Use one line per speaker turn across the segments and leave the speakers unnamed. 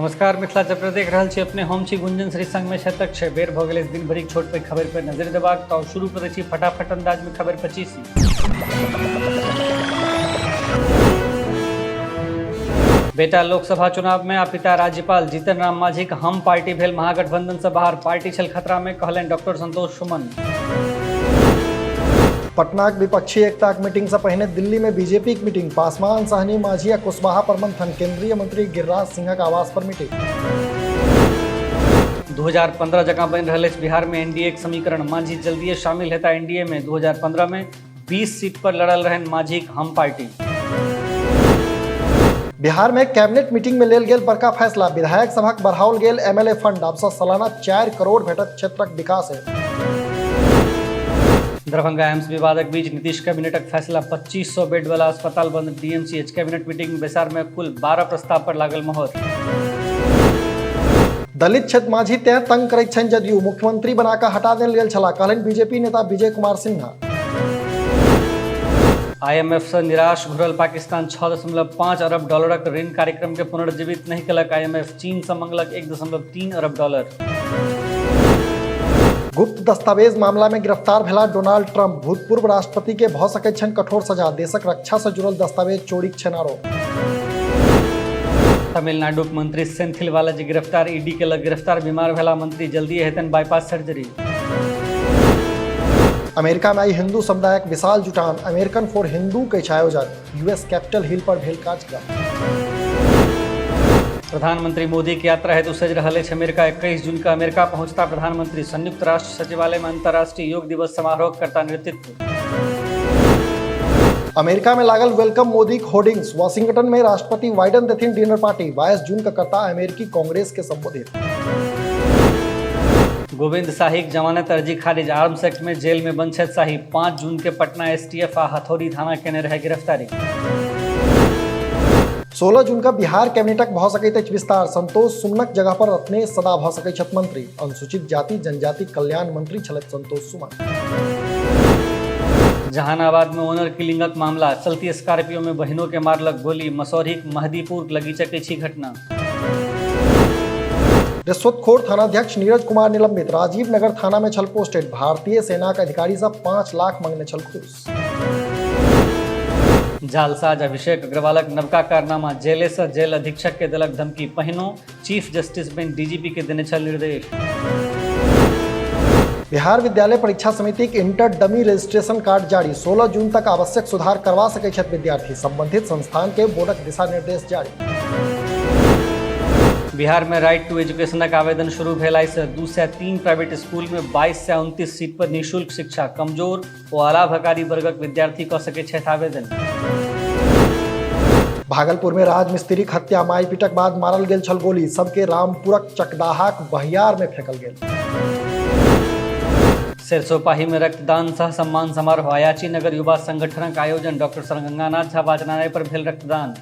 नमस्कार, मिथिला चैप्टर देख रहल छी अपने। हम छी गुंजन श्री, संगमे छथि अक्षय। बेर भऽ गेल दिन भरिक छोट पैघ खबर पर नजरि देबाक, तऽ शुरू करै छी फटाफट अंदाजमे खबर 25। बेटा लोकसभा चुनाव में आ पिता राज्यपाल जीतन राम मांझी के हम पार्टी भेल महागठबंधन से बाहर, पार्टी छल खतरा में, कहलनि डॉक्टर संतोष सुमन।
पटनाक विपक्षी एकताक मीटिंग से पहिने दिल्ली में बीजेपी की मीटिंग, पासवान, सहनी, मांझी आ कुशवाहा पर मंथन, केंद्रीय मंत्री गिरिराज सिंहक आवास पर मीटिंग।
2015 जकाँ बनि रहल अछि बिहार में एनडीए के समीकरण, मांझी जल्दिए शामिल हेता एनडीए में। 2015 में 20 सीट पर लड़ल रहनि मांझीक हम पार्टी।
बिहार में कैबिनेट मीटिंग में लेल गेल बड़का फैसला, विधायक सभक बढ़ाओल गेल एमएलए फंड, अब से सालाना 4 करोड़ भेटत क्षेत्रक विकास है।
दरभंगा एम्स विवादक बीच नीतीश कैबिनेटक फैसला, 2500 बेड वाला अस्पताल बंद, डीएमसीएच कैबिनेट मीटिंग बैसार में कुल 12 प्रस्ताव पर लागल मोहर।
दलित क्षेत्र माझी तें तंग करैत छनि जदयू, मुख्यमंत्री बनाकऽ हटा देल गेल छलाह, कहलनि बीजेपी नेता विजय कुमार सिन्हा।
आईएमएफ से निराश घुरल पाकिस्तान, 6.5 अरब डॉलरक ऋण कार्यक्रम के पुनर्जीवित नहीं केलक आईएमएफ, चीन से मंगलक 1.3 अरब डॉलर।
गुप्त दस्तावेज मामला में गिरफ्तार भेला डोनाल्ड ट्रंप, भूतपूर्व राष्ट्रपति के भऽ सकैत छनि कठोर सजा, देशक रक्षा से जुड़ल दस्तावेज चोरीक छनि आरोप।
तमिलनाडुक मंत्री सेंथिल बालाजी गिरफ्तार, ईडी केलक गिरफ्तार, बीमार भेला मंत्री, जल्दी हेतनि बाईपास सर्जरी।
अमेरिका में आई हिंदू समुदायक विशाल जुटान, अमेरिकन फॉर हिंदू के आयोजन, यूएस कैपिटल हिल पर भेल कार्यक्रम।
प्रधानमंत्री मोदी के यात्रा हेतु सजि रहल अछि अमेरिका, 21 जून के अमेरिका पहुंचता प्रधानमंत्री, संयुक्त राष्ट्र सचिवालय में अंतर्राष्ट्रीय योग दिवस समारोह करता नेतृत्व।
अमेरिका में लागल welcome Modi hoardings, Washington में राष्ट्रपति बाइडन देथिन डिनर पार्टी, 22 जून का करता अमेरिकी कांग्रेस के संबोधित।
गोविंद शाही के जमानत अर्जी खारिज, आर्म्स एक्ट में जेल में बंद छथि शाही, 5 जून के पटना एसटीएफ आ हथौड़ी थाना केने रहे गिरफ्तारी।
16 जून का बिहार कैबिनेटक भऽ सकैत अछि विस्तार, संतोष सुमनक जगह पर रत्नेश सदा भऽ सकैत छथि मंत्री, अनुसूचित जाति जनजाति कल्याण मंत्री छलथि संतोष सुमन।
जहानाबाद में ओनर किलिंगक मामला, चलती स्कॉर्पियो में बहिनों के मारलक गोली, मसौढ़ीक महदीपुर लगीचक अछि घटना।
रिश्वतखोर थानाध्यक्ष नीरज कुमार निलंबित, राजीव नगर थाना में छल पोस्टेड, भारतीय सेना के अधिकारी से 5 लाख मंगने छल घूस।
जालसाज अभिषेक अग्रवालक नवका कारनामा, जेले से जेल अधीक्षक के देलक धमकी, पहिनो चीफ जस्टिस बनि डीजीपी के देने छल निर्देश।
बिहार विद्यालय परीक्षा समिति के इंटर डमी रजिस्ट्रेशन कार्ड जारी, 16 जून तक आवश्यक सुधार करवा सकै छथि विद्यार्थी, संबंधित संस्थान के बोर्डक दिशा निर्देश जारी।
बिहार में राइट टू एजुकेशनक आवेदन शुरू भेल आइ से 203 प्राइवेट स्कूल में 2229 सीट पर निःशुल्क शिक्षा, कमजोर ओ अलाभकारी वर्गक विद्यार्थी कऽ सकैत छथि आवेदन।
भागलपुर में राजमिस्त्रीक हत्या, मारिपीटक बाद मारल गेल छल गोली, सबके रामपुरक चकदाहाक बहियार में फेंकल गेल।
सरसोपाही में रक्तदान सह सम्मान समारोह, अयाची नगर युवा संगठनक आयोजन, डॉक्टर गंगानाथ झा वाचनालय पर भेल रक्तदान।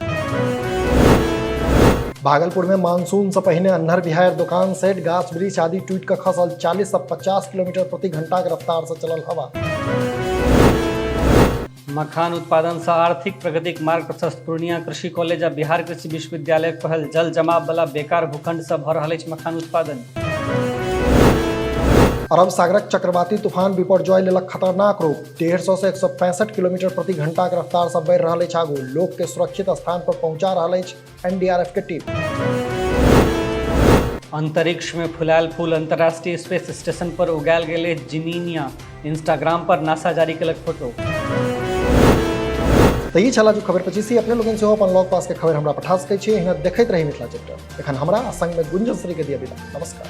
भागलपुर में मानसून से पहिने अन्हर बिहार दुकान सेट गाछ वृक्ष आदि टूट कर खसल, 40 से 50 किलोमीटर प्रति घंटा के रफ्तार से चलल हवा।
मखान उत्पादन से आर्थिक प्रगतिक मार्ग प्रशस्त, पूर्णिया कृषि कॉलेज आ बिहार कृषि विश्वविद्यालयक पहल, जल जमाव वाला बेकार भूखंड से भऽ रहल अछि मखान उत्पादन।
अरब सागरक चक्रवाती तूफान बिपरजॉय लेलक खतरनाक रूप, 150 से 165 किलोमीटर प्रति घंटा के रफ्तार से बढ़ि रहल अछि आगू, लोक के सुरक्षित स्थान पर पहुंचा रहल अछि एनडीआरएफ के टीम।
अंतरिक्ष में फुलायल फूल, अंतर्राष्ट्रीय स्पेस स्टेशन पर उगायल गेल अछि जिनीनिया, इंस्टाग्राम पर नासा जारी केलक फोटो।
तऽ ई छल आजुक खबर 25। अपने लोगन सेहो अपन लग पास के खबर हमरा पठा सकै छी। एहिना देखैत रही मिथिला चैप्टर। एखन हमरा आ संगमे गुंजन श्री के दिया विदा। नमस्कार।